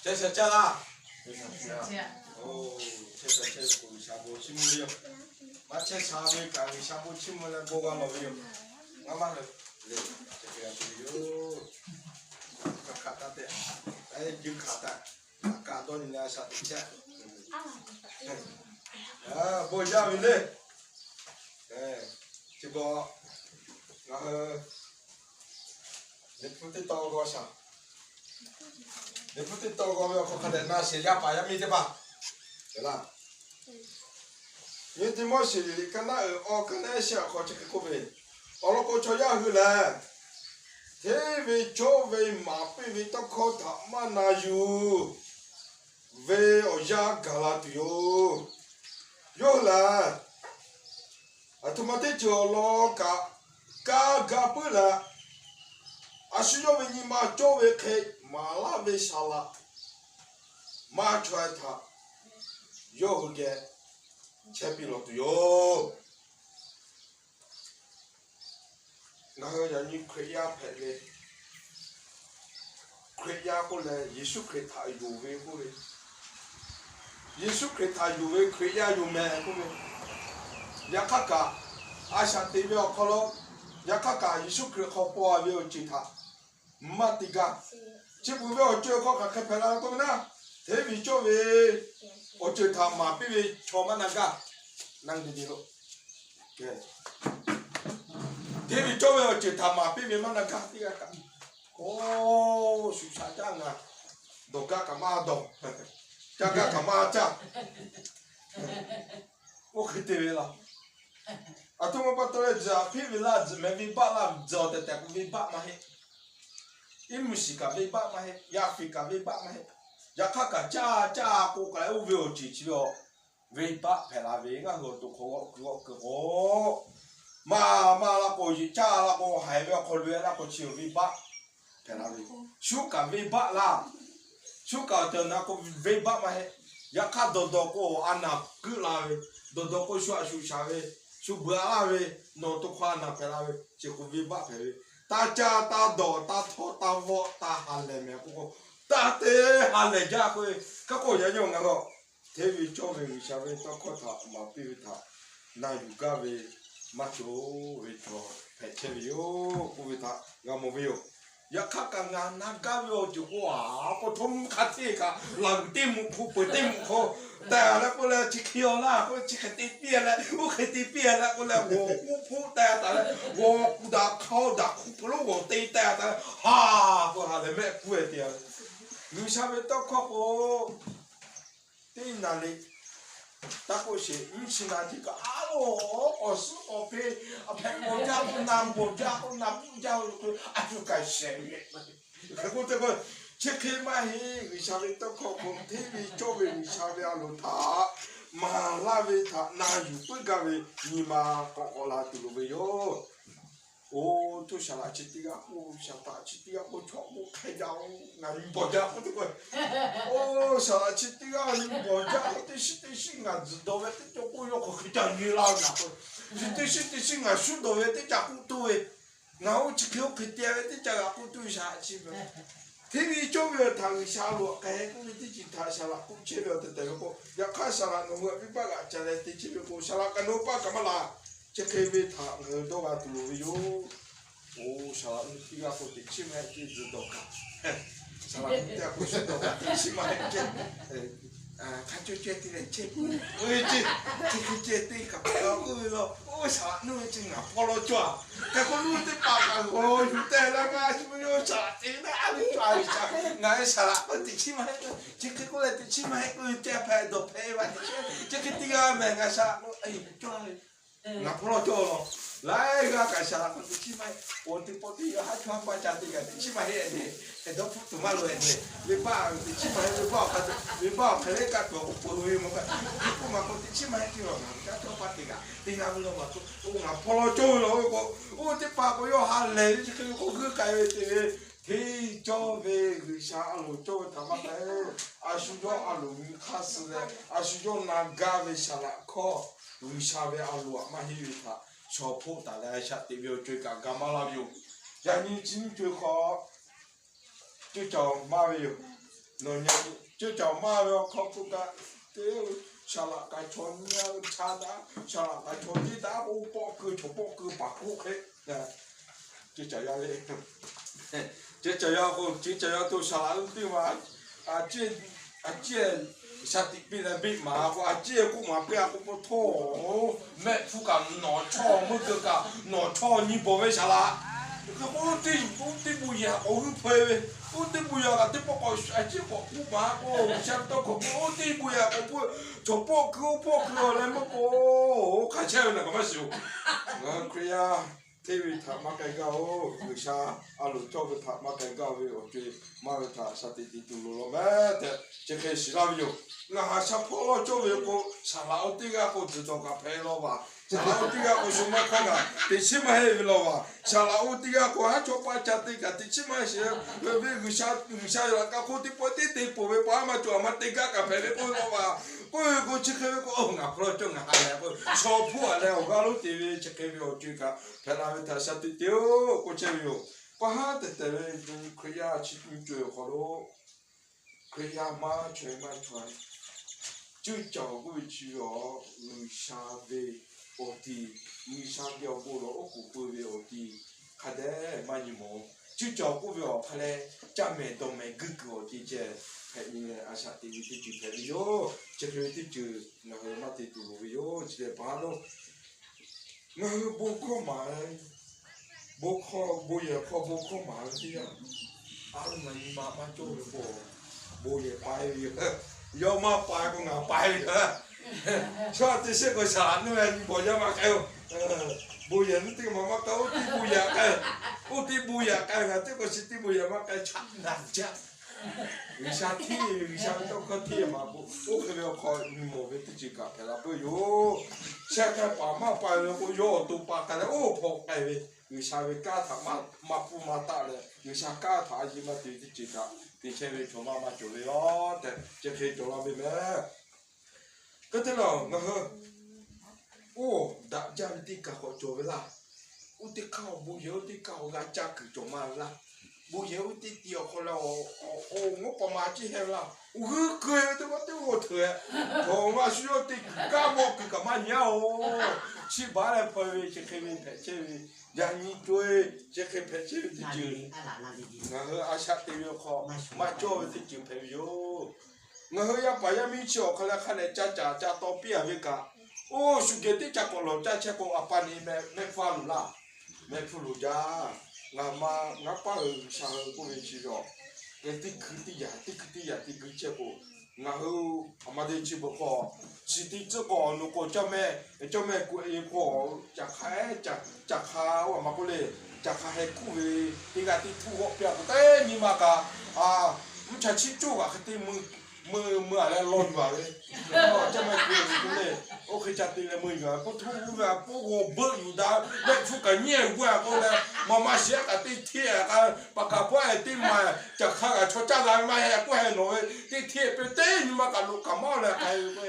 Chehˇ sha caˇ laˇ. Oˇ, chehˇ sha chehˇ ve k'o G'uiˬsha bon chiˇ mvuh ve yoˬ. Maˇ chehˇ sha ve kaꞈ G'uiˬsha bon chiˇ mvuh leh bon g'a lawˬ ve yoˬ. Ngaˇ maˇ hui le, chi hk'e g'a tuˬ ve yoˬ. Kaꞈ hkaꞈ taˇ tehꞈ, juˇ hkaꞈ taˇ, kaꞈ dawˇ nyi leh a shaꞈ teꞈ chehˇ. Bon jaˇ ve le. Chi beuꞈ ngaˬ hui Liꞈ hpu teˇ taw g'aw shaˍ. Liꞈ hpu teˇ taw g'aw ve awˬ hk'aw hk'a dehꞈ na sheˍ yaˇ paˍ yaˇ miˇ teˇ hpaˍ. Nyiˇ Tiˆmoˉseˍ liꞈ ka naˆ uiˍ awˬ ka naˆ shehˆ awˬ hk'aw chi hk'e k'oˆ ve, Awˬ lawn k'o chaw yaˇ hui lehˬ, hteˇ ve cawˇ ve maˍ piˇ ve tawˇ hkawˇ htaꞈ maˇ na yuˬ ve awˬ yanˇ gaˬ la tuˬ yoˬ. Yawˇ hui lehˬ, aˬ htoꞈ ma teˇ ceuˬ awˬ lawn kaꞈ kaˇ ga puiˉ leh, a shu yawˇ ve nyi ma cawˇ ve hk'e maˍ laˇ ve saˍ laꞈ maˇ chaweh htaꞈ yawˇ hui geh chehˇ piˇ lawˬ tuˬ yoˬ. Ngaˬ hui yaꞈ nyi Hkriꞈ yaˇ hpehꞈ ve, Hkriꞈ yaˇ k'oˆ leh Yeˍsuˆ Hkriꞈ htaꞈ yonˍ ve k'oˆ ve, Yeˍsuˆ Hkriꞈ htaꞈ yonˍ ve Hkriꞈ yaˇ yoˬ mehˍ k'oˆ ve, yaꞈ hk'aˇ kaꞈ a shaꞈ teꞈ ve awˬ hk'aw lo, yaꞈ hk'aˇ kaꞈ Yeˍsuˆ Hkriꞈ hk'aw paw a ve awˬ ceuˬ htaꞈ maˇ te gaˇ. Chi beuꞈ ve awˬ ceuˬ hk'aw hk'aˬ hk'e hpehꞈ la k'oˆ ve naˆ, hteˇ ve cawˇ ve awˬ ceuˬ htaꞈ maˍ piˇ ve chaw maˇ na gaˇ. Naˆ nyi nyi lo, hteˇ ve cawˇ ve awˬ ceuˬ htaꞈ maˍ piˇ ve maˇ na gaˇ teˇ g'aˇ kaꞈ. Oˇ, shu sha caˇ ngaˬ dawˬ gaˇ kaꞈ maˇ dawˬ, caˇ gaˇ kaꞈ maˇ caˇ. Oˇ hk'e te ve laˇ. Aˬ htoꞈ ma pa taw leh, tzuhꞈ hpiˆ ve laˇ, tzuhꞈ mehˍ venˇbaˆ laˇ, tzuhꞈ awˬ tehˬ tehˬ k'o venˇbaˆ maˇ heˆ. Iˉ muˍ shiˍ kaꞈ venˇbaˆ maˇ heˆ. Yaˇ fiˍ kaꞈ venˇbaˆ maˇ heˆ. Yaꞈ hk'aˇ kaꞈ caˇ caˇ k'o kaꞈ oˇ ve awˬ ceuˬ chi ve aˬ, venˇbaˆ hpehꞈ la ve ngaˬ hui awˬ to hk'aw g'awˆ kuiˬ g'awˆ kuiˬ k'o, maˇ maˇ la k'o, caˇ la k'o haiˬ ve awˬ hk'aw loꞈ e la k'o chi venˇbaˆ hpehꞈ la ve. Shuˉ kaꞈ venˇbaˆ laˇ. Shuˉ kaꞈ awˬ tehˬ awˬ na k'o venˇbaˆ maˇ heˆ. Yaꞈ hk'aˇ dawˬ dawˬ k'o a naˍ keuˆ la ve, dawˬ dawˬ k'o shu aꞈ shu shaˍ ve, shu beuꞈ a laˇ ve, nawˬ to hk'aw a naˍ hpehꞈ la ve, chi k'o venˇbaˆ hpehꞈ ve. Taˇ caˇ taˇ dawˬ taˇ htawˇ taˇ vawˆ taˇ ha lehˬ mehˍ k'oˆ k'o, taˇ te ha lehˬ jaˇ k'oˆ ve. Hk'e k'o yaꞈ nyi ngaˬ hui hteˇ ve cawˇ ve G'uiˬsha ve tawˇ hkawˇ htaꞈ maˍ piˇ ve htaꞈ na yuˬ gaˇ ve maˇ cawˬ ve chaw hpehꞈ chehˇ ve yoˬ k'oˆ ve htaꞈ g'a mawˬ ve yoˬ. Yaꞈ hk'aˇ kaꞈ ngaˬ na gaˇ ve awˬ ceuˬ k'o, a pa htoꞈ ma hk'a hteˇ kaꞈ laˬ g'uiˬ teˇ muꞈ hk'oˆ peuˬ teˇ muꞈ hk'oˆ tehꞈ leh k'oˆ leh, chi hk'e awˬ laˇ k'oˆ, chi hk'e te piˇ leh, oˇ hk'e te piˇ leh k'oˆ leh, g'awˬ k'oˆ hpoˆ teh taˍ leh, g'awˬ kuˬ daꞈ hk'aw daꞈ hk'u hk'aw lo g'awˬ te teh taˍ leh, ha k'o ha lehˬ mehˆ kuˇ e te. G'uiˬsha ve tawˇ hkawˇ k'o, teˇ naˍ riˍ taˇ k'oˆ sheˍ, nyiˇ chi naˍ riˍ kaꞈ a loˬ, awˬ suhˉ awˬ hpeˇ, a hpehꞈ bawˬ jaˇ k'oˆ na bawˬ jaˇ k'oˆ na bawˬ jaˇ k'oˆ ve k'o, a shu kaꞈ shehˍ ve. Hk'e k'oˆ te k'o, chi hk'e maˇ heˆ. G'uiˬsha ve tawˇ hkawˇ k'o, hteˇ ve cawˇ ve G'uiˬsha ve a loˍ htaꞈ maˍ laˇ ve htaꞈ na yuˬ puiˉ gaˇ ve nyi ma k'awꞈ k'awꞈ la tuˬ loˍ ve yoˬ. Oˇ, toˇ saˍ laꞈ chi teˇ g'aˇ k'o, shaˍ taꞈ chi teˇ g'aˇ k'o, chaw k'o hk'e jaˇ-oˬ, ngaˬ nyi bawˬ jaˇ k'oˆ te k'o, oˇ, saˍ laꞈ chi teˇ g'aˇ nyi bawˬ jaˇ k'oˆ, teˇ shiˉ teˇ shiˉ ngaˬ tzuhˬ dawˬ ve teˇ cawˬ k'oˆ yawˇ hk'aˬ hk'e ca nyi la ngaˬ k'o, chi teˇ shiˉ teˇ shiˉ ngaˬ shuˉ dawˬ ve teˇ ca k'oˆ toˇ ve, ngaˬ oˇ chi hk'e oˇ hk'e te ve teˇ ca g'a k'oˆ toˇ ve shaˍ laꞈ chi ve. Hteˇ ve cawˇ ve awˬ htaꞈ G'uiˬsha a loˍ htaꞈ k'ai k'oˆ ve teˇ ceuˬ htaꞈ saˍ laꞈ k'oˆ chehˇ ve awˬ tehˬ tehˬ ve k'o, yaꞈ hk'aˇ saˍ laꞈ nawˬ hui htaꞈ venˇbaˆ g'aꞈ ca leh te chehˇ ve k'o, saˍ laꞈ kaꞈ nawˬ hui paˇ kaꞈ maˇ la. Chi hk'e ve htaꞈ ngaˬ hui dawˇ g'a tuˬ loˍ ve yoˬ. Oˇ, saˍ laꞈ nuˇ teˇ g'aˇ k'o teꞈ chiˉ maˇ heˆ ce zuhˬ dawˬ kaꞈ, saˍ laꞈ nuˇ teˇ g'aˇ k'o shu dawˬ kaꞈ teꞈ chiˉ maˇ heˆ ce. Hk'a cawˇ ceh te leh chehˇ puiˉ ve ce. Chi hk'e ceh te kaꞈ hpehꞈ la k'oˆ ve la. Oˇ, saˍ laꞈ nuˇ ve ce ngaˬ hpawˇ law cawˇ a. Hk'e k'o nuˇ teˇ hpaˍ kaꞈ g'aw yuˬ teh leh ngaˬ shu ve yoˬ, saˍ laꞈ te naˇ ve cawˇ a ve ca. Ngaˬ ve saˍ laꞈ k'o teꞈ chiˉ maˇ heˆ k'o, chi hk'e k'oˆ leh teꞈ chiˉ maˇ heˆ k'oˆ ve ce, hpehꞈ dawˬ hpehꞈ ve va teꞈ chiˉ. Chi hk'e teˇ g'aˇ mehˍ ngaˬ saˍ laꞈ k'o cawˇ a ve. Ngaˬ hpawˇ law cawˇ law. Laiˉ g'aˇ kaꞈ saˍ laꞈ k'o teꞈ chiˉ maˇ heˆ. Oˇ, teˇ pawˆ teˇ yanˇ haˉ chaw haˉ paˇ ca te kaꞈ teꞈ chiˉ maˇ heˆ le. Hk'e dawˇ hpfuhˆ tuˬ maˇ loꞈ e le. Venˇbaˆ teꞈ chiˉ maˇ heˆ, venˇbaˆ awˬ hk'aˇ, venˇbaˆ awˬ hk'aˇ leh kaꞈ tuˬ awˬ k'o peuˬ ve maˇ kaꞈ, hk'e k'oˆ maˇ k'o teꞈ chiˉ maˇ heˆ ce. Ngaˬ ca chaw haˉ paˇ te kaꞈ teˇ g'aˇ ve law maˇ k'o, oˇ, ngaˬ hpawˇ law cawˇ ve law ve k'o, oˇ, teˇ hpaˍ k'o yawˇ ha lehˬ ve chi hk'e ve k'o g'uiˇ k'ai ve te ve, hteˇ cawˇ ve G'uiˬsha a loˍ cawˇ ve htaꞈ maˇ k'ai. A shu yawˇ a loˍ nyi hk'aˇ suh leh, a shu yawˇ na gaˇ ve saˍ laꞈ hkawˇ G'uiˬsha ve a loˍ aꞈ maˇ heˆ ve htaꞈ shaw hpoˆ taˍ leh, a shaꞈ teꞈ ve awˬ co e kaꞈ ga maˇ laˇ ve yoˬ. Yaꞈ nyi chi nyiˇ co e hk'aw ceuˇ cawˬ maˇ ve yoˬ. Nawˬ nyi, ceuˇ caˬ maˇ ve awˬ hk'aw hpu kaꞈ, te, saˍ laꞈ k'ai chaw nyi a ve chaˇ daꞈ, saˍ laꞈ k'ai chaw teˇ daꞈ k'o, pawˆ keu chaw pawˆ keu paˍ k'oˆ hk'e, ceuˇ caˬ yaˇ ve, ceuˇ caˬ yaˇ k'o, ceuˇ caˬ yaˇ to saˍ laꞈ uˇ teˇ ma, a ciˉ, a ciˉ, shaˍ tiꞈ piˇ leh beˆ maˍ k'o, a ciˉ k'oˆ maˍ piˇ a k'oˆ k'o, htawˇ, mehˆ hpu kaꞈ nawˬ chawˇ meuˇ keu kaꞈ nawˬ chawˇ nyi bawˬ ve saˍ laꞈ. Hk'e k'o, oˇ teˇ, oˇ teˇ bon yaꞈ k'awꞈ g'uiˇ hpeuꞈ ve, oˇ teˇ bon yaꞈ kaꞈ teˇ pawˆ k'awꞈ a ciˉ k'awꞈ k'oˆ maˍ k'o, G'uiˬsha ve tawˇ hkawˇ k'oˆ, oˇ teˇ bon yaꞈ k'awꞈ k'oˆ, chaw pawˆ keu oˇ pawˆ keu leh meuˇ k'o, hk'a chehˇ ve naˬ kaꞈ maˇ shiˍ-oˬ. Ngaˬ hui Hkriꞈ yaˇ hteˇ ve htaꞈ maˇ k'ai gaˇ-oˬ. G'uiˬsha a loˍ cawˇ ve htaꞈ maˇ k'ai gaˇ ve awˬ co-e maˇ ve htaꞈ shaˍ tiꞈ tiꞈ tuˬ loˍ law meh tehꞈ chi hk'e shiˍ laˇ ve yoˬ. Ngaˬ haꞈ sha hpawˇ lawˇ cawˇ ve k'o, saˍ laꞈ oˇ teˇ g'aˇ k'o, tzuhˬ dawˬ kaꞈ hpehꞈ law vaˬ. Saˍ laꞈ oˇ teˇ g'aˇ k'o, sho maˇ hk'aˇ kaꞈ teꞈ chiˉ maˇ heˆ ve law vaˬ. Saˍ laꞈ oˇ teˇ g'aˇ k'o, haˉ chaw pa ca te kaꞈ teꞈ chiˉ maˇ heˆ sheˍ ve G'uiˬsha, G'uiˬsha yaꞈ kaꞈ hk'oˆ teˇ pawˆ teˇ te peuˬ ve pa maˇ cawˬ, a ma te gaˇ kaꞈ hpehꞈ ve k'oˆ ve law vaˬ. K'oˆ ve k'o, chi hk'e ve k'o, ngaˬ hk'aw lo cawˇ ngaˬ ha lehˬ k'o, chaw hpawˇ a leh awˬ g'aˇ lonˉ te ve chi hk'e ve awˬ co-e kaꞈ hpehꞈ la ve htaꞈ shaˍ tiꞈ te-oˬ k'oˆ chehˇ ve yoˬ. Pa haˉ tehˬ tehˬ ve Hkriꞈ yaˇ chi nyi co-e awˬ hk'aw lo, Hkriꞈ yaˇ maˇ chaweh maˇ chaweh, ceuˇ caˬ k'oˆ ve chi ve awˬ, G'uiˬsha ve awˬ ti, G'uiˬsha ve awˬ bon lawˬ oˉ k'oˍ peu ve awˬ ti hk'a dehꞈ maˇ nyi mawˬ. Ceuˇ caˬ k'oˆ ve awˬ hk'a leh, caˇ mehˍ dawˬ mehˍ guiˇ kuiˬ awˬ ti ceh hpehꞈ nyi leh, a shaꞈ teꞈ ve teˇ ceuˬ hpehꞈ ve yoˬ. Chi hk'e ve teˇ ceuˬ ngaˬ hui maˇ te tuˬ loˍ ve yoˬ. Chi lehˬ pa lo, ngaˬ hui bon hkawˇ maˍ, bon hkawˇ, bon yehˬ hk'aw bon hkawˇ maˍ ve teˇ yanˇ, a lo ngaˬ nyi ma maˇ cawˇ ve k'o, bon yehˬ pai ve yoˬ. Yawˇ maˇ pai k'o ngaˬ pai ve yoˬ. Chaw teˇ shehˆ k'o shaˍ laꞈ nuˇ ve nyi bawˬ yaˇ maˇ k'ai-o. Bon yehˬ nuˇ teˇ maˬ maˇ k'ai, oˇ teˇ bon yehˬ k'ai, oˇ teˇ bon yehˬ k'ai, ngaˬ teˇ k'o chi teˇ bon yehˬ maˇ k'ai, chaꞈ naˬ jaˇ. G'uiˬsha hteˇ ve, G'uiˬsha ve tawˇ hkawˇ hteˇ maˍ k'o, oˇ hk'e ve awˬ hk'aw nyi mawˬ ve teˇ ceuˬ kaꞈ hpehꞈ la peuˬ yoˬ. Shehˆ k'ai paˍ maˇ pai ve k'o, yawˇ awˬ to pa k'ai leh oˇ hpawꞈ k'ai ve, G'uiˬsha ve kanˉ htaꞈ maˇ pfuhˇ maˇ taˆ leh, G'uiˬsha kanˉ htaꞈ a yeˇ maˇ te ve teˇ ceuˬ kaꞈ te chehˇ ve chaw maˇ maˇ cawˬ ve yoˬ tehꞈ, chi hk'e cawˬ la ve meh. Hk'e te leh ngaˬ hui oˇ daꞈ jaˇ ve teˇ kaˬ k'awꞈ cawˬ ve laˇ. Oˇ teˇ hk'aˇ awˬ bon yehˬ oˇ teˇ hk'aˇ awˬ g'a caˇ kuiˬ cawˬ maˇ ve laˇ. Bon yehˬ oˇ teˇ ti awˬ hk'aw leh, awˬ, awˬ, awˬ, ngaˬ pa ma ciˇ heh ve laˇ. Awˬ g'euˆ keu-e ve teˇ maˇ teˇ g'aw hteuꞈ-e, cawˬ ma shu yawˇ te kuiˬ kaˇ mawˆ kuiˬ kaꞈ maˇ nyi-a-oˬ. Chi baˬ leh hpaw ve chi hk'e ve hpehꞈ chehˇ ve, yaꞈ nyi co-e chi hk'e hpehꞈ chehˇ ve teˇ ceuˬ, ngaˬ hui a shaꞈ te ve awˬ hk'aw maˇ cawˇ ve teˇ ceuˬ hpehꞈ ve yoˬ. Ngaˬ hui yaˇ paˍ yaˇ miˇ chi awˬ hk'a leh hk'a dehꞈ ca caˍ ca taw piˇ-a ve kaꞈ, oˇ shu geh teˇ ca k'awꞈ lawˬ caˇ chehˇ k'o, a pa neꞈ meh mehˆ hpfuhˇ a loˍ laˇ. Mehˆ hpfuhˇ loˍ jaˇ. Ngaˬ ma ngaˇ paˇ hui G'uiˬsha hui k'oˆ ve chi ve, geh teˇ hkui teˇ yaꞈ teˇ hkui teˇ yaꞈ te gui chehˇ k'o, ngaˬ hui a ma te chi beuꞈ k'o, chi teˇ tcuhˉ k'o nawˬ k'o cawˇ mehˆ, cawˇ mehˆ k'o e k'o, caˬ hk'a, caˬ hk'a oˇ a ma k'oˆ le, caˬ hk'a heh hkuˇ ve teˇ g'aˇ teˇ htuˇ g'awˆ piˇ-a k'o, teˇ nyi ma kaꞈ, a, mvuhˇ cha chiˇ coˇ kaꞈ hk'e te mui mui mui-a leh law yuˬ-a ve. Cawˇ mehˆ k'o e k'oˆ le, oˇ hk'e ca te leh mui yuˬ-a ve k'oˆ htuˇ g'uˇ ve a poˆ g'aw beuˆ yuˬ daꞈ, mehˆ hpfuhˇ kaꞈ nyi-a g'uˇ-a k'oˆ leh, maˍ ma shiˍ-a kaꞈ teˇ hteˇ-a k'ai, paˍ kaꞈ pawehˇ teˇ maˬ, caˬ hk'a kaꞈ chaw caˇ la ve maˇ heˆ k'oˆ heh nawˬ ve teˇ hteˇ peuˬ teˇ nyi ma kaꞈ loꞈ kaꞈ maˇ-oˬ leh k'ai ve k'o,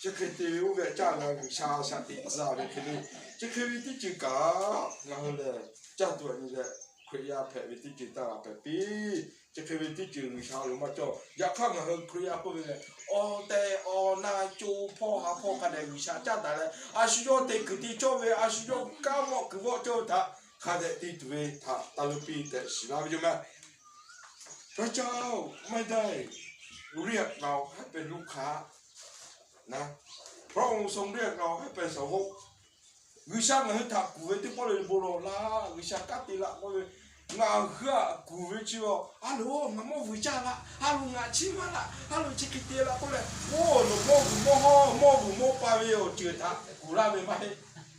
chi hk'e te ve oˇ ve caˇ la G'uiˬsha shaꞈ teꞈ tcuh-a ve hk'e le. Chi hk'e ve teˇ ceuˬ kaꞈ ngaˬ hui lehˬ caˇ tuˬ-a nyi leh, Hkriꞈ yaˇ hpehꞈ ve teˇ ceuˬ taˇ g'a hpehꞈ piˇ. Chi hk'e ve teˇ ceuˬ G'uiˬsha lo maˇ cawˇ. Yaꞈ hk'aˇ ngaˬ hui Hkriꞈ yaˇ k'oˆ ve lehˬ, awˬ tehˬ awˬ na co hpawˇ ha hpawˇ hk'a dehꞈ G'uiˬsha caˇ daꞈ leh, a shu yawˇ te kuiˬ te cawˇ ve, a shu yawˇ kaˇ mawˆ kuiˬ vawˆ cawˇ ve htaꞈ hk'a dehꞈ te tuˬ ve htaꞈ taˇ leuˉ piˇ tehꞈ shiˍ laˇ ve yoˬ meh. พระเจ้าไม่ได้เรียกเราให้เป็นลูกค้า นะ พระองค์ทรงเรียกเราให้เป็นสาวก G'uiˬsha ngaˬ hui htaꞈ kuˬ ve teˇ pawˆ le bon lawˬ laˇ, G'uiˬsha kanˉ te laˇ k'oˆ ve, ngaˬ hui htaꞈ kuˬ ve chi a, a loˍ ngaˬ mawˇ vuiˬ caˇ laˇ, a loˍ ngaˬ chiˇ maˇ laˇ, a loˍ chi hk'e te laˇ k'oˆ leh, oˇ nawˬ mawˇ vuiˬ mawˇ hawˇ mawˇ vuiˬ mawˇ pa ve awˬ ceuˬ htaꞈ kuˬ laˇ ve maˇ heˆ.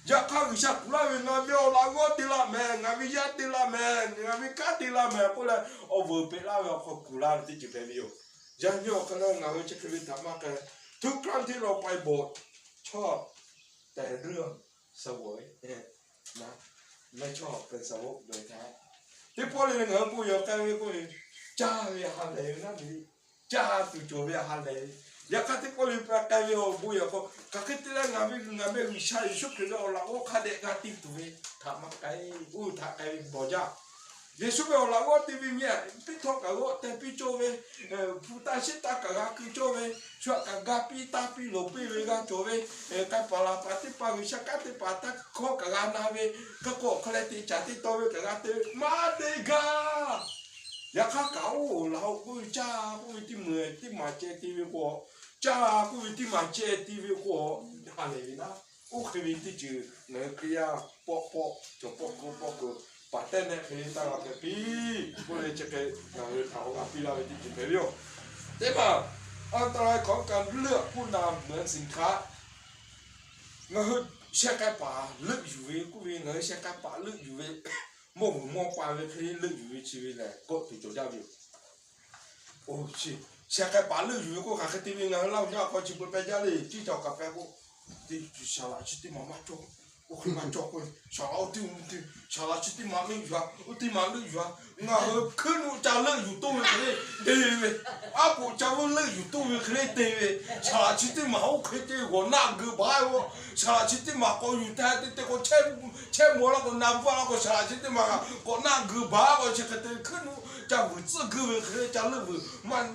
Yaꞈ hk'aˇ G'uiˬsha kuˬ laˇ ve, ngaˬ ve awˬ laꞈ g'awˇ te laˇ mehˍ, ngaˬ ve yaˇ te laˇ mehˍ, ngaˬ ve kanˉ te laˇ mehˍ k'oˆ leh, awˬ vuiˬ peꞈ laˇ ve awˬ hk'aw kuˬ laˇ ve teˇ ceuˬ hpehꞈ ve yoˬ. Yaꞈ nyi awˬ hk'aw lo ngaˬ hui chi hk'e ve htaꞈ maˇ k'ai. ทุกครั้งที่เราไปโบสถ์ ชอบแต่เรื่องเสวย นะ ไม่ชอบเป็นสาวกโดยแท้ Teˇ pawˆ le ngaˬ hui bon yehˬ k'ai ve k'oˆ ve, caˇ ve ha lehˬ ve naˉ ve, caˇ tuˬ cawˬ ve ha lehˬ ve. Yaꞈ hk'aˇ teˇ pawˆ le pa k'ai ve awˬ bon yehˬ hk'aw hk'aˬ hk'e te leh ngaˬ ve ngaˬ meh G'uiˬsha Yeˍsuˆ Hkriꞈ ve awˬ laꞈ g'awˇ hk'a dehꞈ g'a te tuˬ ve htaꞈ maˇ k'ai, oˇ htaꞈ k'ai ve bawˬ jaˇ. Yeˍsuˆ ve awˬ laꞈ g'awˇ te ve nyi-a, piˇ htawˇ kaꞈ g'awˇ teh piˇ cawˇ ve, hpu taˇ shiˉ taˇ kaꞈ g'a keu cawˇ ve, shu htaꞈ kaꞈ ga piˇ taˇ piˇ loˍ piˇ ve g'a cawˬ ve, k'ai paˍ laˬ paˍ teˇ hpaˍ G'uiˬsha kanˉ te paˍ taˇ hkawˇ kaꞈ g'a na ve, hk'e k'o awˬ hk'aw leh te caˍ te taw ve kaꞈ g'a te maˇ te gaˇ. Yaꞈ hk'aˇ kaꞈ oˇ laˬ-oˬ k'oˆ ve caˇ k'oˆ ve teˇ meuˬ teˇ maˬ ceh te ve k'o, caˇ k'oˆ ve teˇ maˬ ceh te ve k'o, ha lehˬ ve naˉ. Oˇ hk'e ve teˇ ceuˬ ngaˬ hui Hkriꞈ yaˇ pawˆ pawˆ cawˬ pawˆ keu pawˆ keu paˍ tehˉ nehˆ hk'e taˇ g'a hpehꞈ piˇ k'oˆ ve chi hk'e ngaˬ hui htaꞈ awˬ g'aˇ piˇ laˇ ve teˇ ceuˬ hpehꞈ ve yoˬ. Teˇ maˬ อันตรายของการเลือกผู้นำเหมือนสินค้า Ngaˬ hui sheh k'ai paˍ leuˆ yuˬ ve k'oˆ ve, ngaˬ hui sheh k'ai paˍ leuˆ yuˬ ve, mawˇ vuiˬ mawˇ pa ve hk'e leuˆ yuˬ ve chi ve lehˬ, kawˆ tuˬ cawˬ jaˇ ve yoˬ. Oˇ chi, sheh k'ai paˍ leuˆ yuˬ ve k'oˆ hk'aˬ hk'e te ve, ngaˬ hui Laˇ huˍ yaˇ hk'aw chi beuꞈ peh jaˇ le, ciˇ ca kaꞈ peh k'o, te tuˬ shaˍ laꞈ chi teˇ maˬ maˇ cawˇ. Oˇ hk'e maˇ cawˇ k'o, shaˍ laꞈ oˇ teˇ, shaˍ laꞈ chi teˇ maˬ meuˆ yuˬ-a, oˇ teˇ maˬ leuˆ yuˬ-a. Ngaˬ hui hkuiˉ nuˆ ca leuˆ yuˬ toˇ ve hk'e le te ve, aˉ poꞈ ca vuiˇ leuˆ yuˬ toˇ ve hk'e le te ve, shaˍ laꞈ chi teˇ maˬ oˇ hk'e te g'awˬ naˆ geu baˬ-a. Shaˍ laꞈ chi teˇ maˬ k'awꞈ yuˬ te te k'o, chehˇ mawˬ laˇ k'o, na bvuhˇ laˇ k'o, shaˍ laꞈ chi teˇ maˬ k'awꞈ naˆ geu baˬ k'o, chi hk'e te hkuiˉ nuˆ ca vuiˬ tcuhˆ geu ve hk'e le ca leuˆ vuiˬ maˇ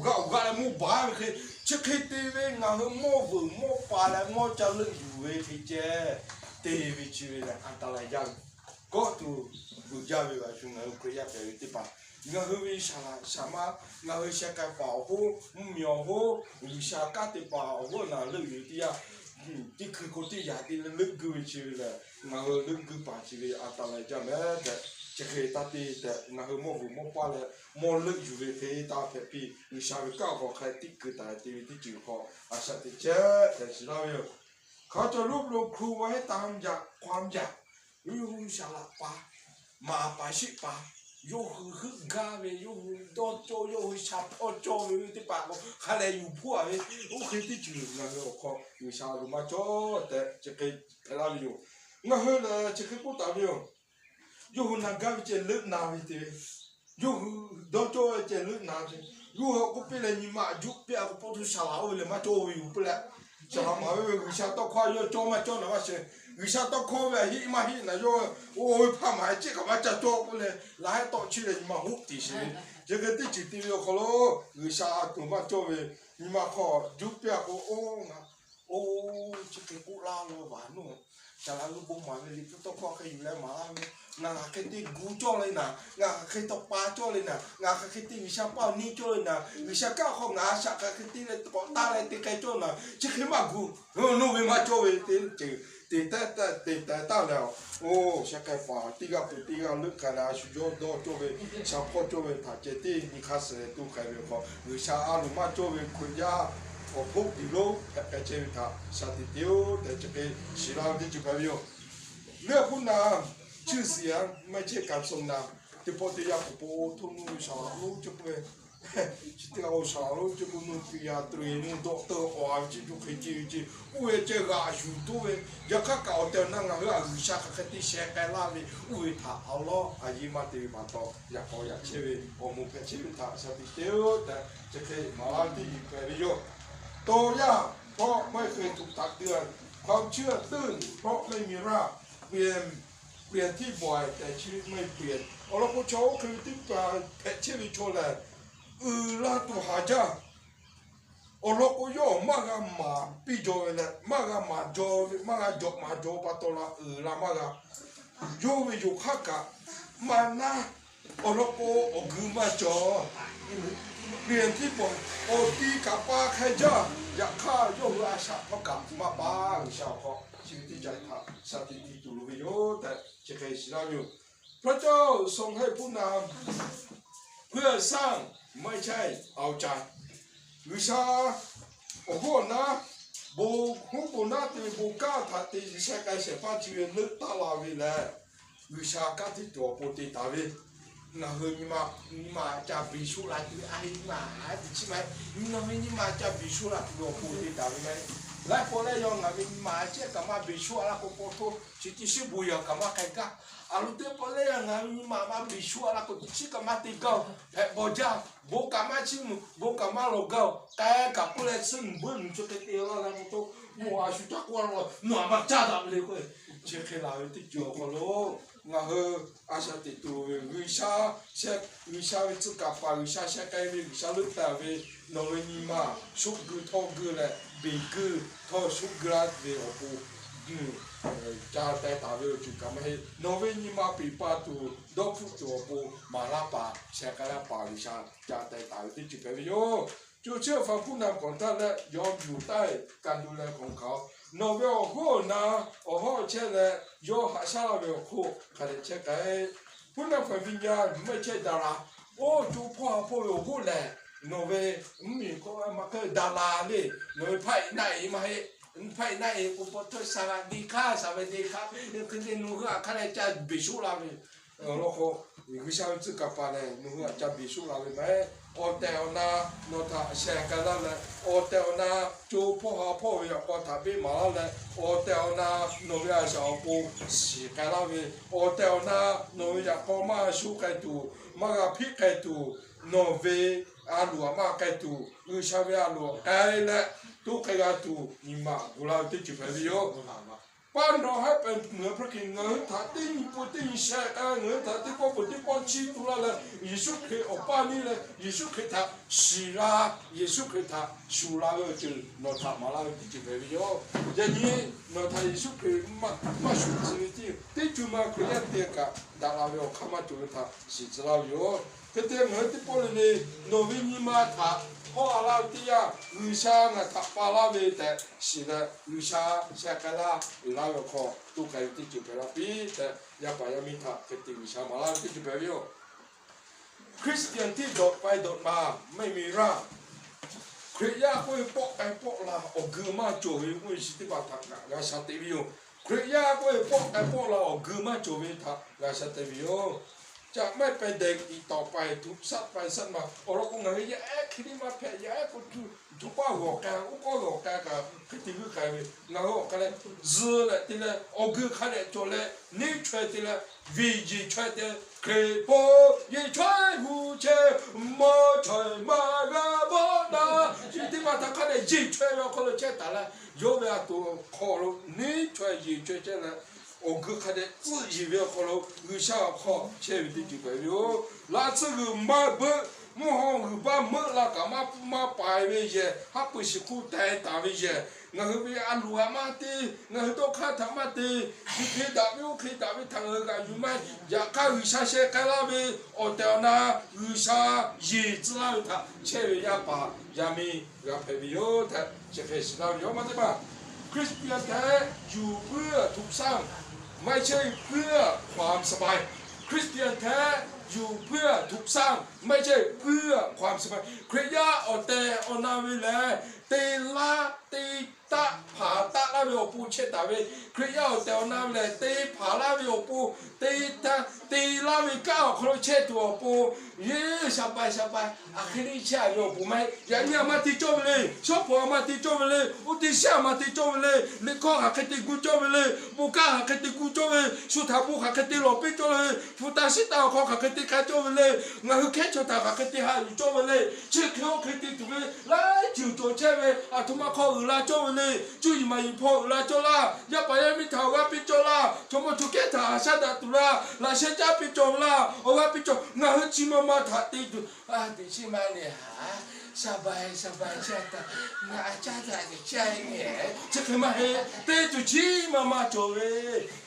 g'awˬ g'aˇ awˬ g'aˇ leh mawˇ baˬ ve hk'e, chi hk'e te ve ngaˬ hui mawˇ vuiˬ mawˇ pa leh mawˇ ca leuˆ yuˬ ve hk'e ceh te ve chi ve lehˬ, อันตราย jaˇ ve. Kawˆ tuˬ beuꞈ jaˇ ve g'a shu ngaˬ hui Hkriꞈ yaˇ hpehꞈ ve teˇ hpaˍ, ngaˬ hui ve shaˍ laꞈ shaˍ ma, ngaˬ hui sheh k'ai paˍ awˬ hoˉ, mvuhˇmiˬ awˬ hoˉ, G'uiˬsha kanˉ te paˍ awˬ hoˉ naˬ leuˆ yuˬ teˇ yanˇ, teˇ hkui k'o teˇ yaꞈ te leuˆ guiˇ ve chi ve lehˬ, ngaˬ hui leuˆ guiˇ paˍ chi ve อันตราย jaˇ mehˍ tehꞈ, chi hk'e taˇ te tehꞈ, ngaˬ hui mawˇ vuiˬ mawˇ pa leh mawˇ leuˆ yuˬ ve hk'e taˇ hpehꞈ piˇ. G'uiˬsha ve kanˉ awˬ hk'aw hk'a tiꞈ keu taˍ te ve teˇ ceuˬ hk'aw a shaꞈ teꞈ chehˇ tehꞈ shiˍ laˇ ve yoˬ. เขาจะรวบรวมครูไว้ให้ตามอย่าง ความอยาก yawˇ hui shaˍ laꞈ pa, maˍ paˍ sheˆ paˍ, yawˇ hui heuˆ gaˇ ve, yawˇ hui dawˇ cawˇ, yawˇ hui sha hpawˇ cawˇ ve teˇ hpaˍ k'o, hk'a lehˬ yuˬ hpuˇ-a ve, oˇ hk'e teˇ ceuˬ ngaˬ hui awˬ hk'aw G'uiˬsha a loˍ maˇ cawˇ tehꞈ, chi hk'e hpehꞈ laˇ ve yoˬ. Ngaˬ hui lehˬ chi hk'e k'oˆ taˍ ve yoˬ. Yawˇ hui na gaˇ ve ceh leuˆ na ve te ve, yawˇ hui dawˇ cawˇ ve ceh leuˆ na ve, yawˇ hui k'oˆ piˇ leh nyi ma juˆ piˇ-a k'o, pawˇ htuˇ shaˍ laꞈ oˇ ve lehˬ maˇ cawˇ ve yoˬ k'oˆ leh, shaˍ laꞈ maˍ ve G'uiˬsha tawˇ hkawˇ yawˇ cawˇ maˇ cawˇ naˍ maˇ sheˍ. G'uiˬsha tawˇ hkawˇ ve a hiˆ maˇ hiˆ naˍ, yawˇ oˇ ve hpaˇ maˍ ciˉ kaꞈ maˇ ca cawˇ k'oˆ leh, laˬ hehˉ tawˆ chiˇ leh nyi ma hoˆ tiˍ sheˍ ve. Chi hk'e teˇ ceuˬ te ve awˬ hk'aw lo, G'uiˬsha a toˍ maˇ cawˇ ve, nyi ma hk'aw juˆ piˇ-a k'o, oˇ ngaˬ oˇ chi hk'e k'oˆ laˇ lo vaˬ nuˇ. Shaˍ laꞈ hui bon maˍ ve Liꞈ hpu tawˇ hkawˇ hk'e yuˬ leh maˍ laˇ ve, ngaˬ hk'aˬ hk'e te gu cawˇ le naˍ, ngaˬ hk'aˬ hk'e tawˇ pa cawˇ le naˍ, ngaˬ hk'aˬ hk'e te G'uiˬsha paˇ awˬ neˇ cawˇ le naˍ, G'uiˬsha kanˉ awˬ hk'aw ngaˬ a shaꞈ hk'aˬ hk'e te leh k'awꞈ taˇ leh te k'ai cawˇ naˍ, chi hk'e maˇ gu. Nuˇ ve maˇ cawˇ ve te ceuˬ te te te te taˍ leh, oˇ sheh k'ai paˍ teˇ g'aˇ peuˬ teˇ g'aˇ leuˆ hk'a leh, a shu yawˇ dawˇ cawˇ ve, sha hpawˇ cawˇ ve htaꞈ ceh teˇ nyi hk'aˇ suh leh to k'ai ve awˬ hk'aw, G'uiˬsha a loˍ maˇ cawˇ ve Hkriꞈ yaˇ awˬ hpoˆ tiˍ lonˉ hpehꞈ k'ai chehˇ ve htaꞈ shaˍ tiꞈ te-oˬ tehꞈ, chi hk'e shiˍ laˇ ve teˇ ceuˬ hpehꞈ ve yoˬ. เลือกผู้นำ ชื่อเสียง ไม่ใช่การทรงนำ teˇ pawˆ teˇ yanˇ k'awꞈ po htoˇ nuˇ ve shaˍ laꞈ lonˉ ceh k'oˆ ve, chi teˇ g'aˇ shaˍ laꞈ lonˉ ceh k'oˆ nuˇ, ปริญญาตรี nuˇ, ด็อกเตอร์ awˬ a ve ceh, co hk'e ceh ve ceh, oˇ ve ceh g'aꞈ yuˬ toˇ ve, yaꞈ hk'aˇ kaꞈ awˬ tehˬ awˬ na ngaˬ hui a G'uiˬsha hk'aˬ hk'e te sheh k'ai laˇ ve, oˇ ve htaꞈ awˬ lawˉ a yiˇ maˇ te ve pa taw, yaꞈ k'aw yaꞈ chehˇ ve awˬ moˍ hpehꞈ chehˇ ve htaꞈ shaˍ tiꞈ te-oˬ tehꞈ, chi hk'e maˍ laˇ ve teˇ ceuˬ hpehꞈ ve yoˬ. ต่อยาก เพราะไม่เคยถูกตักเตือน ความเชื่อตื้น เพราะไม่มีราก เปลี่ยน เปลี่ยนที่บ่อย แต่ชีวิตไม่เปลี่ยน awˬ lawn k'o, chaw oˇ hk'e ve teˇ hpaˍ hpehꞈ chehˇ ve chaw lehˬ, uiˍ la tuˬ haˍ jaˇ. Awˬ lawn k'o, yawˇ maˇ g'a maˍ piˇ jaw ve leh, maˇ g'a maˍ jaw ve, maˇ g'a jawꞈ maˍ jaw pa taw la uiˍ la maˇ g'a. Yawˇ ve yoˬ hk'aˇ kaꞈ maˇ naˉ. Awˬ lawn k'o, awˬ geu maˇ cawˬ. เปลี่ยนที่บ่อย awˬ ti kaꞈ pa hk'a jaˇ. Yaꞈ hk'aˇ, yawˇ hui a shaꞈ hk'aw kaꞈ maˇ pa. G'uiˬsha awˬ hk'aw chi ve teˇ ca htaꞈ shaˍ tiꞈ te tuˬ loˍ ve yoˬ tehꞈ, chi hk'e shiˍ laˇ ve yoˬ. พระเจ้าทรงให้ผู้นำเพื่อสร้าง ไม่ใช่เอาใจ G'uiˬsha awˬ hoˉ awˬ naˉ, bon huˉ bon naˉ te ve bon kanˉ htaꞈ te sheh k'ai shehˍ hpaˇ chi ve leuˆ taˍ la ve lehˬ, G'uiˬsha kanˉ teˇ tuˬ awˬ pon te taˍ ve. Ngaˬ hui nyi ma, nyi ma ca beˬ sho la tuˬ ve a heˆ, nyi ma a teꞈ chiˉ ma heˆ. Ngaˬ hui nyi ma ca beˬ sho la tuˬ ve awˬ pon te taˍ ve maˇ heˆ. Laiˉ pawˆ lehˬ, yawˇ ngaˬ ve nyi ma a ciˉ kaꞈ maˇ beˬ sho a la k'o, paw htoˇ chi teˇ shiˉ bon yaˬ kaꞈ maˇ k'ai gaˇ. A lo teˇ pawˆ lehˬ, ngaˬ hui nyi ma maˇ beˬ sho a la k'o, teˇ chiˉ kaꞈ maˇ te gaˇ-oˬ. Hpehꞈ bawˬ jaˇ. Bon kaꞈ maˇ chiˇ mvuh, bon kaꞈ maˇ lawˬ gaˇ-oˬ. K'ai kaꞈ k'oˆ leh, suhˉ nuˬ beuˆ nuˬ chi hk'e te laˇ leh k'o, to, nawˬ a shu caˇ k'oˆ a la, nawˬ a maˇ caˇ daꞈ ve le k'o, chi hk'e laˬ ve teˇ ceuˬ awˬ hk'aw lo Ngaˬ hui a shaꞈ teꞈ tuˬ loˍ ve G'uiˬsha, G'uiˬsha ve tcuh kaˍ paˍ, G'uiˬsha sheh k'ai ve, G'uiˬsha leuˆ taˍ ve nawˬ ve nyi ma shoˆ geu htawˇ geu leh beˬ geu htawˇ shoˆ geu laˇ ve awˬ pon, ca teh taˍ ve awˬ ceuˬ kaꞈ maˇ heˆ. Nawˬ ve nyi ma peˍ pa tuˬ dawˇ hpfuhˆ tuˬ awˬ pon maˍ laˇ paˍ, sheh k'ai laˇ paˍ G'uiˬsha ca teh taˍ ve teˇ ceuˬ hpehꞈ ve yoˬ. Co chi awˬ hpaˍ ผู้นำ k'awꞈ htaˇ leh yawˇ yuˬ taˇ e ka du leh k'awꞈ hkanˍ-oˬ. Nawˬ ve awˬ hoˉ awˬ na awˬ hawˉ chehˇ leh yawˇ haꞈ shaˉ laˇ ve awˬ hk'oˆ hk'a dehꞈ chehˇ k'ai. ผู้นำฝ่ายวิญญาณ ไม่ใช่ดารา. Oˇ co hpawˇ ha hpawˇ ve awˬ hoˉ lehˬ, nawˬ ve mvuhˇmiˬ hk'oˆ maˇ k'oˆ dara le, nawˬ ve hpaˆ e naˆ e maˇ heˆ. Hpaˆ e naˆ e k'o, pa htawˇ สวัสดีค่ะ สวัสดีค่ะ hk'e te nawˬ hui htaꞈ hk'a leh ca beˬ shoˆ la ve. Awˬ lawn k'o, G'uiˬsha ve tcuh kaˍ paˍ lehˬ nawˬ hui htaꞈ ca beˬ shoˆ la ve maˇ heˆ. Awˬ tehˬ awˬ na nawˬ htaꞈ sheh k'ai laˇ leh, awˬ tehˬ awˬ na co hpawˇ ha hpawˇ ve yaꞈ k'aw htaꞈ beˆ maˍ laˇ leh, awˬ tehˬ awˬ na nawˬ ve a shaꞈ awˬ pon shiˍ k'ai laˇ ve, awˬ tehˬ awˬ na nawˬ ve yaꞈ k'aw maˇ sho k'ai tuˬ, maˇ g'a hpiˆ k'ai tuˬ, nawˬ ve a loˍ htaꞈ maˇ k'ai tuˬ, G'uiˬsha ve a loˍ k'ai leh toˇ k'ai g'a tuˬ nyi ma gu laˇ ve teˇ ceuˬ hpehꞈ ve yoˬ. Paˇ nawˬ haˉ pehˍ meuˍ hpehꞈ hk'e, ngaˬ hui htaꞈ teˇ nyi pun teˇ nyi sheh k'ai, ngaˬ hui htaꞈ teˇ pawˆ peuˬ teˇ pawˆ chiˇ tu laˇ leh, Yeˍsuˆ Hkriꞈ awˬ paˇ neˇ leh Yeˍsuˆ Hkriꞈ htaꞈ shiˍ la, Yeˍsuˆ Hkriꞈ htaꞈ shuˍ la ve awˬ ceuˬ nawˬ htaꞈ maˍ laˇ ve teˇ ceuˬ hpehꞈ ve yoˬ. Yaꞈ nyi nawˬ htaꞈ Yeˍsuˆ Hkriꞈ maˇ shuˍ tcuh ve teˇ ceuˬ ma Hkriꞈ yaˇ te kaꞈ daꞈ la ve awˬ hk'aˇ maˇ cawˬ ve htaꞈ shiˍ tcuh laˇ ve yoˬ. Hk'e te ngaˬ hui teˇ pawˆ le le nawˬ ve nyi ma htaꞈ hawˉ a laˇ ve teˇ yanˇ, G'uiˬsha ngaˬ htaꞈ pa laˇ ve tehꞈ shiˍ leh, G'uiˬsha sheh k'ai laˇ uiˍ laˇ ve awˬ hk'aw toˇ k'ai ve teˇ ceuˬ hpehꞈ la piˇ tehꞈ, yaˇ paˍ yaˇ miˇ htaꞈ hk'e te G'uiˬsha maˍ laˇ ve teˇ ceuˬ hpehꞈ ve yoˬ. Christian tiˉ dawꞈ paiˇ dawꞈ ma maˇ heˆ ve raˇ. Hkriꞈ yaˇ k'oˆ ve pawˆ k'ai pawˆ la awˬ geu maˇ cawˬ ve k'oˆ ve chi teˇ hpaˍ htaꞈ kaꞈ g'a sha teꞈ ve yoˬ. Hkriꞈ yaˇ k'oˆ ve pawˆ k'ai pawˆ la awˬ geu maˇ cawˬ ve htaꞈ g'a sha teꞈ ve yoˬ. Caꞈ maˇ heˆ pehˍ dehˬ iˍ tawˍ paiˍ htuꞈ shaˆ paiˍ shaˆ ma awˬ lawn k'o, ngaˬ hui yaˇ ehˉ hk'e liˇ maˇ hpehꞈ, yaˇ ehˉ k'o tuˬ htoꞈ paˇ g'awˬ k'ai, oˇ k'awˇ g'awˬ k'ai kaꞈ hk'e te g'uiˇ k'ai ve, ngaˬ hui awˬ k'ai leh zuh leh te leh awˬ geu hk'a dehꞈ cawˬ leh neˇ chaweh te leh, viˍ yeˬ chaweh te, Hkriꞈ hpu yeˬ chaweh gu chehˇ, maˇ chaweh maˇ g'a bawˆ daꞈ. Chi teˇ hpaˍ htaꞈ hk'a dehꞈ yeˬ chaweh ve awˬ hk'aw lo chehˇ taˍ leh, yawˇ ve a to hk'aw lo neˇ chaweh yeˬ chaweh chehˇ leh, awˬ geu hk'a dehꞈ tcuhˆ yeˬ ve awˬ hk'aw lo G'uiˬsha awˬ hk'aw chehˇ ve teˇ ceuˬ hpehꞈ ve yoˬ. Laꞈ tsuhˇ g'uiˬ maˇ beuˆ, mvuhˇ haw g'uiˬ baˇ meuˆ la kaꞈ maˇ pfuhˇ maˇ paiˍ ve yehˬ, haˉ pui shiˍ hkuˇ teh taˍ ve yehˬ, ngaˬ hui ve a loˍ htaꞈ maˇ te, ngaˬ hui tawˇ hk'aˇ htaꞈ maˇ te, chi hk'e daꞈ ve oˇ hk'e daꞈ ve htaꞈ ngaˬ hui g'aꞈ yuˬ maˇ heˆ. Yaꞈ hk'aˇ G'uiˬsha sheh k'ai laˇ ve awˬ tehˬ awˬ na G'uiˬsha yeˬ tcuh laˇ ve htaꞈ chehˇ ve yaˇ paˍ yaˇ miˇ g'a hpehꞈ ve yoˬ tehꞈ chi hk'e shiˍ laˇ ve yoˬ. Maˇ teˇ maˇ Christian htaꞈ yuˬ puiˉ htuꞈ shaˇ, ไม่ใช่เพื่อความสบาย. Christian htaꞈ yuˬ puiˉ htuꞈ shaˇ, ไม่ใช่เพื่อความสบาย. Hkriꞈ yaˇ awˬ tehˬ awˬ na ve lehˬ, te laˇ te taˆ hpanˍ taˆ laˇ ve awˬ pon chehˇ taˍ ve, Hkriꞈ yaˇ awˬ tehˬ awˬ na ve lehˬ, te hpanˍ laˇ ve awˬ pon, te taˆ te laˇ ve kanˉ awˬ hk'aw lo chehˇ tuˬ awˬ pon, yeˬ สบาย สบาย a hk'e le chehˇ ve awˬ pon maˇ heˆ. Yaꞈ nyi a ma te cawˇ ve le, shawˉ pawˍ a ma te cawˇ ve le, oˇ teˇ shiˉ a ma te cawˇ ve le, liꞈ hkawˇ hk'aˬ hk'e te gu cawˇ ve le, bon kanˉ hk'aˬ hk'e te gu cawˇ ve, shu htaꞈ bon hk'aˬ hk'e te lawˬ piˇ cawˇ ve, hpu taˍ shiˉ taˍ awˬ hk'aw hk'aˬ hk'e te k'ai cawˇ ve le, ngaˬ hui hkehˉ chaw htaꞈ hk'aˬ hk'e te haꞈ yuˬ cawˇ ve le, chi hk'e oˇ hk'e te tuˬ ve laiˉ ceuˬ cawˬ chehˇ ve, a htoꞈ ma hk'aw uiˍ la cawˇ ve le, cuˇ yiˍ maˍ yiˍ hpawˇ uiˍ la cawˇ laˇ, yaˇ paˍ yaˇ miˇ htaꞈ awˬ g'aˇ piˇ cawˇ laˇ, chaw mawˇ chaw kehˉ htaꞈ haꞈ shaˉ daꞈ tuˬ laˇ, laꞈ sheh caˉ piˇ cawˬ laˇ, awˬ g'aˇ piˇ cawˬ, ngaˬ hui chi ma ma htaꞈ te tuˬ, a teꞈ chiˉ maˇ le ha, สบาย สบาย chi a htaꞈ ngaˬ a caˉ htaꞈ teꞈ chiˉ a e, chi hk'e maˇ heˆ. Te tuˬ chi ma ma cawˬ ve,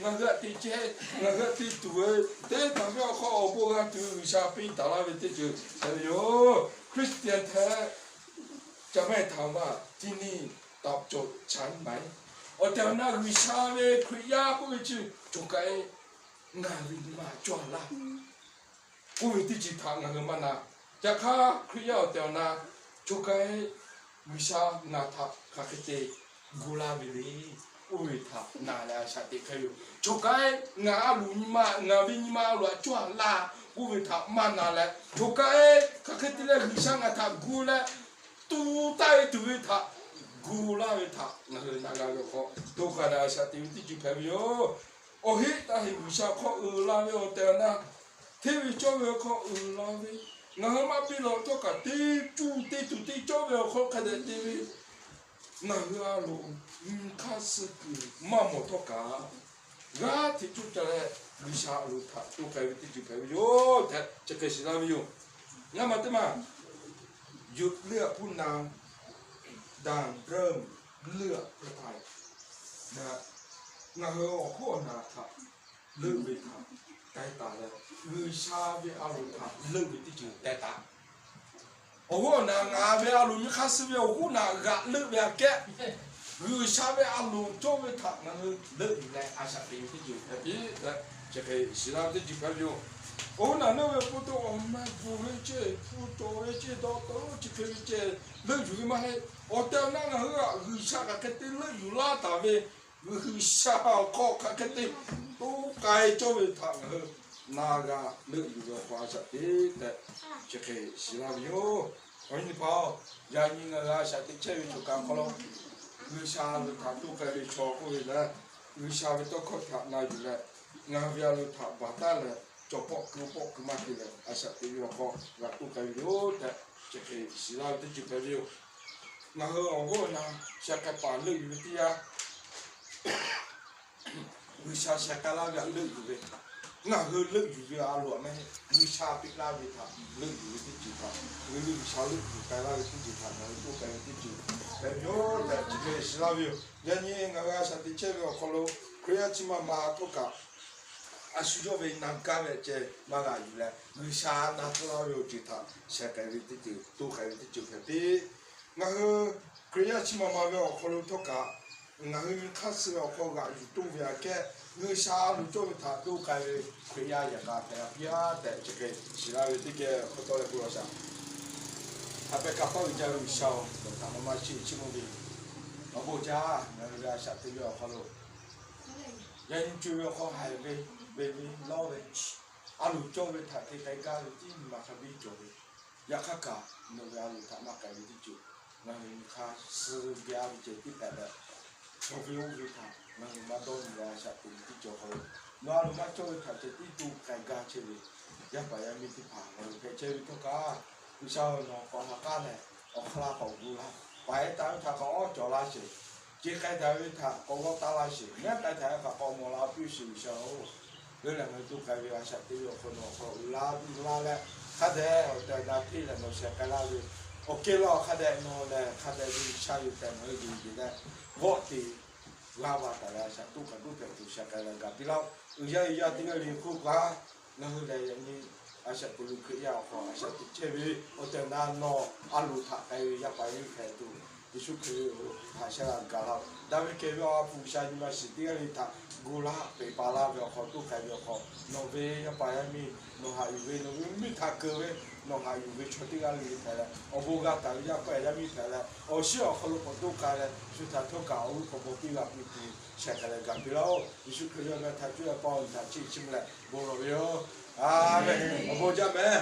ngaˬ hui htaꞈ te chehˇ, ngaˬ hui htaꞈ te tuˬ ve, te taˍ ve awˬ hk'aw awˬ bon g'a tuˬ G'uiˬsha piˇ taˍ laˇ ve teˇ ceuˬ hpehꞈ ve yoˬ. Christian htaꞈ ca maˇ heˆ htaꞈ ma ti ni taꞈ cawˬ chaꞈ maˍ e. Awˬ tehˬ awˬ na G'uiˬsha ve Hkriꞈ yaˇ k'oˆ ve chi, choˬ kaˬ e ngaˬ ve nyi ma cawˬ laˇ k'oˆ ve teˇ ceuˬ htaꞈ ngaˬ hui maˇ na. Yaꞈ hk'aˇ Hkriꞈ yaˇ awˬ tehˬ awˬ na, choˬ kaˬ e G'uiˬsha ngaˬ htaꞈ hk'aˬ hk'e te gu laˇ ve le, oˇ ve htaꞈ na leh a shaꞈ teꞈ hk'e yoˬ. Choˬ kaˬ e ngaˬ a loˍ nyi ma, ngaˬ ve nyi ma a loˍ htaꞈ cawˬ laˇ k'oˆ ve htaꞈ maˇ na leh, choˬ kaˬ e hk'aˬ hk'e te leh G'uiˬsha ngaˬ htaꞈ gu leh tu taˆ e tuˬ ve htaꞈ gu laˇ ve htaꞈ ngaˬ hui na g'a ve awˬ hk'aw, to kaˬ leh a shaꞈ teꞈ ve teˇ ceuˬ hpehꞈ ve yoˬ. Awˬ heˆ taˇ heˆ G'uiˬsha hk'aw uiˍ la ve awˬ tehˬ awˬ na, hteˇ ve cawˇ ve awˬ hk'aw uiˍ la ve, ngaˬ hui maˇ piˇ lawˬ htawˇ kaꞈ teˇ cuˇ teˇ tuˬ teˇ cawˇ ve awˬ hk'aw hk'a dehꞈ te ve, ngaˬ hui a loˍ nyi hk'aˇ suh kuiˬ maˇ mawˬ htawˇ kaꞈ, g'aˇ hteꞈ coˇ ca leh G'uiˬsha a loˍ htaꞈ to k'ai ve teˇ ceuˬ hpehꞈ ve yoˬ tehꞈ chi hk'e shiˍ laˇ ve yoˬ. Ngaˬ maˬ teˇ maˬ หยุดเลือกผู้นำ ด่านเริ่มเลือกประเทศ ngaˬ hui awˬ hoˉ awˬ naˍ htaꞈ leuˆ ve htaꞈ teh taˍ leh, G'uiˬsha ve a loˍ htaꞈ leuˆ ve teˇ ceuˬ teh taˍ. Awˬ hoˉ awˬ naˍ ngaˬ ve a loˍ nyi hk'aˇ suh ve awˬ hoˉ naˍ g'aꞈ leuˆ ve aꞈ kehˉ, G'uiˬsha ve a loˍ cawˇ ve htaꞈ ngaˬ hui leuˆ yuˬ leh a shaꞈ teꞈ ve teˇ ceuˬ hpehꞈ piˇ tehꞈ chi hk'e shiˍ laˇ ve teˇ ceuˬ hpehꞈ ve yoˬ. Awˬ hoˉ naˍ leuˆ ve pa taw awˬ meh bvuhˬ ve ceh, hpu cawˬ ve ceh, dawˇ tawˇ chi hk'e ve ceh leuˆ yuˬ ve maˇ heˆ. Awˬ tehˬ awˬ na ngaˬ hui htaꞈ G'uiˬsha hk'aˬ hk'e te leuˆ yuˬ laˇ taˍ ve, G'uiˬsha awˬ hk'aw hk'aˬ hk'e te to k'ai cawˇ ve htaꞈ ngaˬ hui na g'a leuˆ yuˬ ve awˬ hk'aw a shaꞈ teꞈ tehꞈ chi hk'e shiˍ laˇ ve yoˬ. Awˬ viˉ teˇ hpaˍ-oˬ, yaꞈ nyi ngaˬ hui a shaꞈ teꞈ chehˇ ve choˬ kaˬ hk'aw lo G'uiˬsha ve htaꞈ to k'ai ve chaw k'oˆ ve leh, G'uiˬsha ve tawˇ hkawˇ htaꞈ na yuˬ leh, ngaˬ hui ve a loˍ htaꞈ baˬ taˉ leh, cawˬ pawˆ keu pawˆ keu maˇ te leh a shaꞈ teꞈ ve awˬ hk'aw g'a to k'ai ve yoˬ tehꞈ chi hk'e shiˍ laˇ ve teˇ ceuˬ hpehꞈ ve yoˬ. Ngaˬ hui awˬ hoˉ awˬ naˍ sheh k'ai paˍ leuˆ yuˬ ve teˇ yanˇ, G'uiˬsha sheh k'ai laˇ ve htaꞈ leuˆ yuˬ ve, ngaˬ hui leuˆ yuˬ ve a loˍ htaꞈ maˇ heˆ, G'uiˬsha peꞈ laˇ ve htaꞈ leuˆ yuˬ ve teˇ ceuˬ htaꞈ, ngaˬ hui G'uiˬsha leuˆ yuˬ k'ai laˇ ve teˇ ceuˬ htaꞈ ngaˬ hui to k'ai ve teˇ ceuˬ hpehꞈ ve yoˬ tehꞈ chi hk'e shiˍ laˇ ve yoˬ. Yaꞈ nyi ngaˬ hui a shaꞈ teꞈ chehˇ ve awˬ hk'aw lo Hkriꞈ yaˇ chi ma ma htawˇ kaꞈ a shu yawˇ ve na gaˇ ve ceh maˇ g'a yuˬ leh, G'uiˬsha na tcuh laˇ ve awˬ ceuˬ htaꞈ sheh k'ai ve teˇ ceuˬ, to k'ai ve teˇ ceuˬ hpehꞈ piˇ. Ngaˬ hui Hkriꞈ yaˇ chi ma ma ve awˬ hk'aw lo htawˇ kaꞈ, ngaˬ hui nyi hk'aˇ suh ve awˬ hk'aw g'aꞈ yuˬ toˇ ve aꞈ kehˉ, G'uiˬsha a loˍ cawˇ ve htaꞈ to k'ai ve Hkriꞈ yaˇ yaꞈ k'a hpehꞈ la piˇ-a tehꞈ chi hk'e shiˍ laˇ ve teˇ geh hk'aw tawˇ leh k'oˆ laˇ shaˍ. Haꞈ pehˇ kaꞈ paˇ uiˍ jaˇ ve G'uiˬsha-oˬ, nawˬ htaꞈ maˇ maˇ chiˇ chiˇ mvuh ve, awˬ bon jaˇ. Ngaˬ hui ve a shaꞈ teꞈ ve awˬ hk'aw lo yaꞈ nyi co ve awˬ hk'aw haiˬ ve ve ve lawˇ ve, a loˍ cawˇ ve htaꞈ te k'ai gaˇ ve tiˉ nyi ma hk'a biˇ cawˬ ve, yaꞈ hk'aˇ kaꞈ nawˬ ve a loˍ htaꞈ maˇ k'ai ve teˇ ceuˬ, ngaˬ hui nyi hk'aˇ suh gaˇ ve ceh tiˉ hpehꞈ leh, chaw ve oˇ ve htaꞈ ngaˬ hui maˇ dawˇ nyi leh a shaꞈ teꞈ ve teˇ ceuˬ awˬ hk'aw lo, nawˬ a loˍ maˇ cawˇ ve htaꞈ ceh tiˉ to k'ai gaˇ chehˇ ve yaˇ paˍ yaˇ miˇ teˇ hpaˍ ngaˬ hui hpehꞈ chehˇ ve htawˇ kaꞈ, G'uiˬsha-oˬ, nawˬ k'awꞈ ha k'aˉ leh awˬ hk'aˇ laˇ k'awꞈ gu laˇ. Paˍ ehˉ taˍ ve htaꞈ k'awꞈ awˉ cawˬ laˇ sheˍ. Ce k'ai taˍ ve htaꞈ k'awꞈ g'awˇ taˍ laˇ sheˍ. Mehˉ k'ai taˍ ve htaꞈ k'awꞈ mawˬ la piˇ sheˍ G'uiˬsha-oˬ. Leuˉ leh ngaˬ hui to k'ai ve a shaꞈ teꞈ ve awˬ hk'aw nawˬ awˬ hk'aw lo uiˍ la uiˍ la leh, hk'a dehꞈ awˬ tehˬ awˬ na hteˇ leh nawˬ sheh k'ai laˇ ve awˬ kehˉ laˇ hk'a dehꞈ nawˬ lehˬ hk'a dehꞈ ve G'uiˬsha yoˬ tehꞈ ngaˬ hui yonˍ yeˬ leh, vawˆ te g'a va taˍ leh a shaꞈ toˇ kaꞈ toˇ hpehꞈ tuˬ sheh k'ai leh gaˬ piˇ laˇ-oˆ. Uiˍ yaˇ uiˍ yaˇ teˇ g'aˇ le hk'oˆ kaꞈ, ngaˬ hui lehˬ yaꞈ nyi a shaꞈ teꞈ lo Hkriꞈ yaˇ awˬ hk'aw a shaꞈ teꞈ chehˇ ve awˬ tehˬ awˬ na nawˬ a loˍ htaꞈ k'ai ve yaˇ paˍ yaˇ miˇ hpehꞈ tuˬ, Yeˍsuˆ Hkriꞈ ve awˬ hk'aw lo htaꞈ sheh la gaˬ laˇ-oˆ. Daꞈ ve kehˬ ve awˬ ha hpu G'uiˬsha nyi ma shiˍ teˇ g'aˇ le htaꞈ gu laˇ peꞈ pa laˇ ve awˬ hk'aw toˇ k'ai ve awˬ hk'aw, nawˬ ve yaˇ paˍ yaˇ miˇ nawˬ haꞈ yuˬ ve, nawˬ ve mvuhˇmiˬ htaꞈ keunˍ ve nawˬ haꞈ yuˬ ve chaw teˇ g'aˇ le le hpehꞈ leh, awˬ bon g'a taˍ ve yaˇ paˍ yaˇ miˇ hpehꞈ leh, awˬ shiˉ awˬ hk'aw lo k'awꞈ toˇ k'ai leh shu htaꞈ htawˇ kaꞈ awˬ g'euˆ k'awꞈ baw piˇ g'a piˇ tuˬ sheh k'ai leh gaˬ piˇ laˇ-oˆ. Yeˍsuˆ Hkriꞈ ve awˬ meh htaꞈ cuˇ yaˇ paˇ awˬ nyi htaꞈ chiˇ chiˇ mvuh leh bon lawˬ ve yoˬ. Aˬ mehˍ. Awˬ bon jaˇ mehˍ.